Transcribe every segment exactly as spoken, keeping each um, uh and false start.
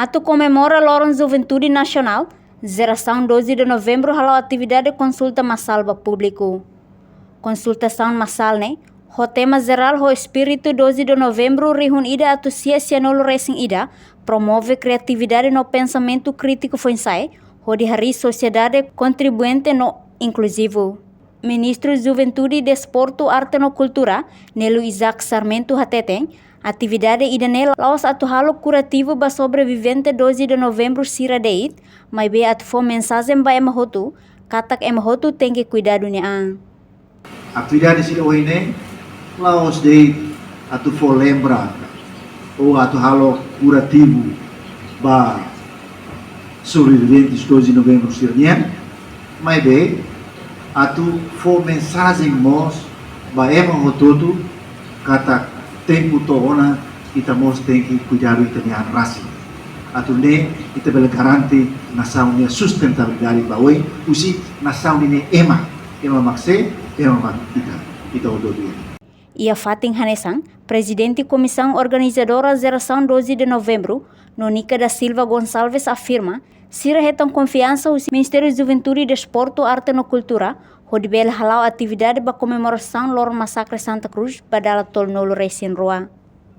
Atu komemora Loron Juventude Nasionál, Jerasaun doze de Novembru hala'o atividade konsulta masál ba públiku. Konsultasaun masál ne'e ho tema jerál ho espíritu doze de Novembru rihun ida atus sia sianulu resin ida, promove kriatividade no pensamentu krítiku foin-sa'e, hodi harii sosiedade kontribuinte no inkluzivu. Ministru Juventude, Desportu, Arte no Kultura, Nelo Isaac Sarmento hateten, atividade ida-ne'e la'ós atu halo kurativu ba sobrevivente doze de Novembru sira de'it, maibé atu fó mensajen ba ema hotu, katak ema hotu tenke kuidadu nia an. Atividade sira ohin ne'e la'ós de'it atu fó lembra ou atu halo kurativu ba sobreviventes doze de Novembru sira-nian, maibé atu fó mensajen mós ba ema hotu-hotu katak tempu to'o ona ita mós tenke kuidadu ita-nia an rasik. Atu nune'e ita bele garante nasaun nia sustentabilidade ba oin, husi nasaun nia ema, ema mak sé, ema mak ita, ita hotu-hotu. Iha fatin hanesan, Prezidente Komisaun Organizadora Jerasaun doze de Novembru, Nonica da Silva Gonçalves afirma, sira hetan konfiansa husi Ministériu Juventude, Desportu, Arte no Kultura, hodi bele hala'o atividade ba komemorasaun loron Masakre Santa Cruz ba dala tolunulu resin rua.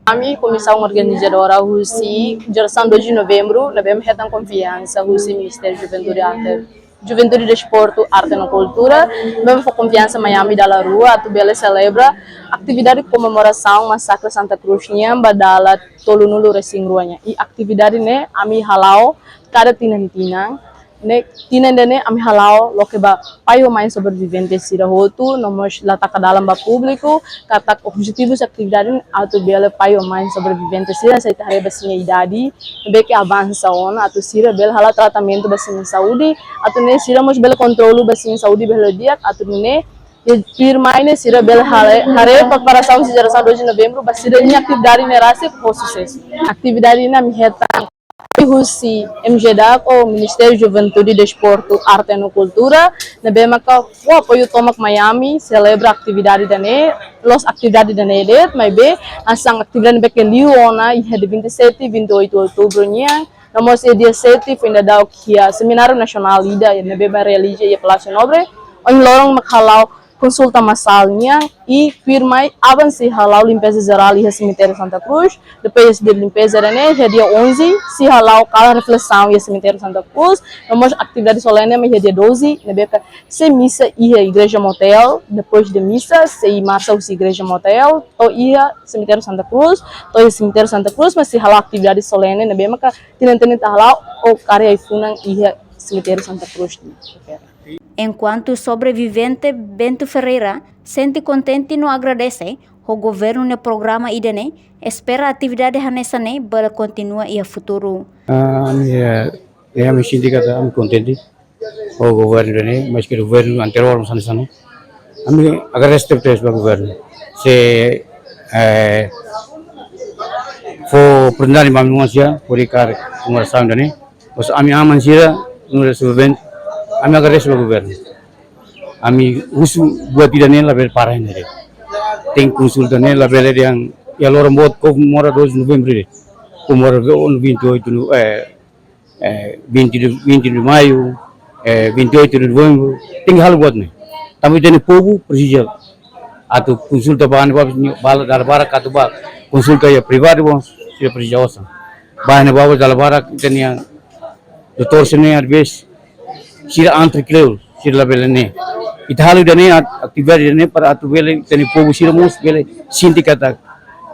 Ami Komisaun Organizadora husi Jerasaun doze de Novembru, ne'ebé mak hetan konfiansa husi Ministériu Juventude, Arte, Juventude, Desportu, Arte no Kultura, ne'ebé mak fó konfiansa mai ami dala rua atu bele selebra atividade komemorasaun Masakre Santa Cruz nian ba dala tolunulu resin rua nian. I atividade ne'e ami hala'o kada tinan-tinan, ne'e tinan ida-ne'e ami hala'o loke ba pai ho mãe sobrevivente sira hotu, no mós la taka dalan ba públiku, katak objetivu husi atividade ne'e atu bele pai ho mãe sobrevivente sira, se ita haree ba sira-nia idade, ne'ebé ke avansa ona, atu sira bele hala'o tratamentu ba sira-nia saúde, atu nune'e sira mós bele kontrolu ba sira-nia saúde bele di'ak, atu nune'e, i tuirmai ne'e sira bele haree, haree preparasaun husi Jerasaun doze de Novembru ba sira-nia atividade ne'e rasik ho susesu. Atividade ne'e ami hetan husi M J D A C ou Ministériu Juventude, Desportu, Arte no Kultura, ne'ebé maka fó apoiu tomak mai ami selebra atividade ida-ne'e, la'ós atividade ida-ne'e de'it, maibé hanesan atividade ne'ebé ke liu ona iha dia vinte e sete, vinte e oito outubru nian, no mós iha dia sete foin daudauk iha semináriu nasionál ida ne'ebé mak realiza iha Palásiu Nobre, ohin loron mak hala'o konsulta masál nian, i tuirmai aban sei hala'o limpeza jerál iha Semitériu Santa Cruz, depois de limpeza ida-ne'e, iha dia onze sei hala'o kalan reflesaun iha Semitériu Santa Cruz, no mós atividade solene mak iha dia doze, ne'ebé ke sei misa iha Igreja Motel, depois de misa sei marsa husi Igreja Motel to'o iha Semitériu Santa Cruz, to'o iha Semitériu Santa Cruz mak sei hala'o atividade solene ne'ebé maka tinan-tinan ita hala'o ou karik ai-funan iha Semitériu Santa Cruz. Enkuantu sobrevivente Bento Ferreira sente kontente no agradese ho governu nia programa ida-ne'e, espera atividade hanesan ne'e bele kontinua iha futuru. Ah, ami, eh, eh, ami sente katak ami kontente ho governu ida-ne'e, maske governu anteriór mós hanesan ne'e. Ami agradese tebes ba governu. Sei, eh, fó oportunidade ba ami-nia oan sira, hodi kaer komemorasaun ida-ne'e. Mas ami aman sira, no resolvente, ami agradese ba governu. Ami husu buat ida-ne'e labele para iha ne'e de'it. Tenke konsulta ne'e labele dehan, iha loron boot komemora doze de Novembru de'it. Komemora vinte e oito no, eh, eh, vinte de, vinte de Maio, eh, vinte e oito de Novembru, tenke halo buat ne'e. Tanba ita-nia povu presiza atu konsulta ba ne'ebá, ba dala barak atu ba konsulta iha privadu, bom, sira presiza osan. Ba ne'ebá dala barak ita-nia doutór sira-ne'e, às vezes, sira antre kleur, sira labele ne'e. Ita halo ida-ne'e, at-, atividade ida-ne'e para atu bele, ita-nia povu sira mós bele sente katak,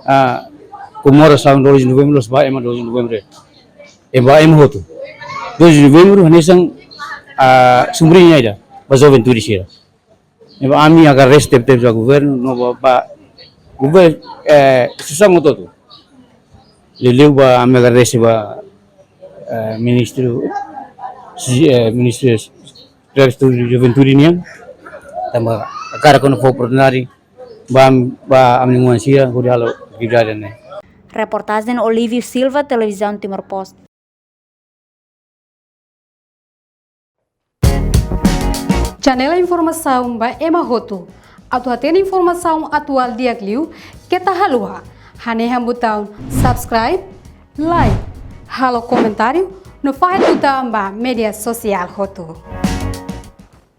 ah, komemorasaun doze de Novembru la'ós ba ema doze de Novembru. É ba ema hotu. Doze de Novembru hanesan, ah, sombriña ida ba juventude sira. Ne'ebé ami agradese tebetebes ba governu, no ba, ba governu, eh, instituisaun hotu-hotu. Liuliu ba ami agradese ba, eh, ministru, si-, eh, ministru, ministru juventude nian, tanba hakarak kona fó oportunidade ba, ba ami-nia oan sira hodi halo atividade ne'e. Reportajen Olívio Silva, Televizaun Timor Post. Janela informasaun ba ema hotu. Atu hatene informasaun atuál di'ak liu, keta haluha hanehan butaun subscribe, like, Halo komentáriu no fahe tutan ba média sosiál hotu.